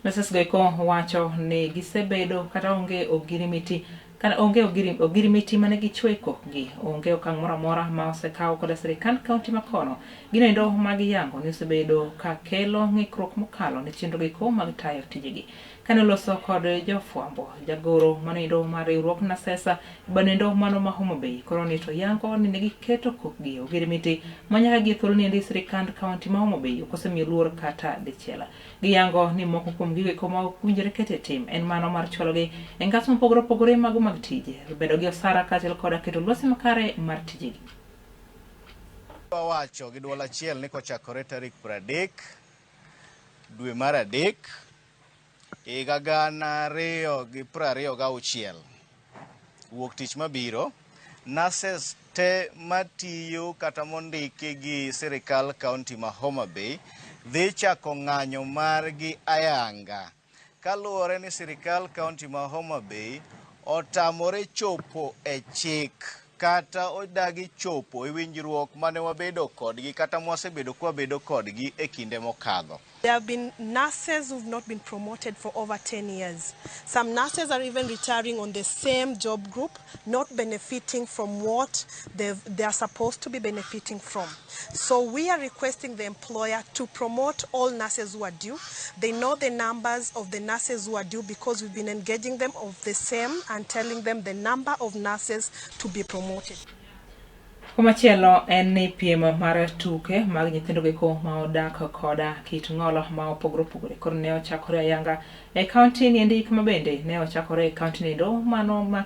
Nurses goeko wacho ni gisebedo kata onge ogirimiti kata onge ogirimiti mane gichwe kokgi, onge okang' moro amora ma osekaw koda sirikand kaunti makono. Gino endo ma giyango ni osebedo ka kelo ng'ikruok mokalo ne chenro giko mag tayo tijegi. Kane oloso kod jofwambo, jagoro manoendo mar riwruok Nasesa banoendo mano ma Homa Bay koro ni to yango ni ne giketo kokgi ogirimiti ma nyaka gie thuolo niendi sirikand kaunti ma Homa Bay ok osemiyo luor kata dichiel. Giyango ni moko kuom gigo eko ma ok winjore keto e tim en mano mar chwalogi e ngas mopogore opogore mago mag tije, bedo gi osara kaachiel koda keto lwasi makare mar tijegi. Wawacho gi duol achiel ni kochakore tarik 30 dwe mar adek higa 2026, wuok tich mabiro, nurses te matiyo kata mondiki gi sirikal kaunti ma Homa Bay dhi chako ng'anyo margi ayanga kaluwore ni sirikal kaunti ma Homa Bay otamore chopo e chik kata odagi chopo e winjruok mane wabedo kodgi kata mwasebedo kwabedo kodgi e kinde mokadho. There have been nurses who've not been promoted for over 10 years. Some nurses are even retiring on the same job group, not benefiting from what they are supposed to be benefiting from. So we are requesting the employer to promote all nurses who are due. They know the numbers of the nurses who are due because we've been engaging them of the same and telling them the number of nurses to be promoted. Komachielo en ni piem mar tuke mag nyithindo giko ma odak koda kit ng'olo ma opogore opogore koro ne ochakore ayanga e kaunti niendi, kama bende ne ochakore e kaunti niendo mano ma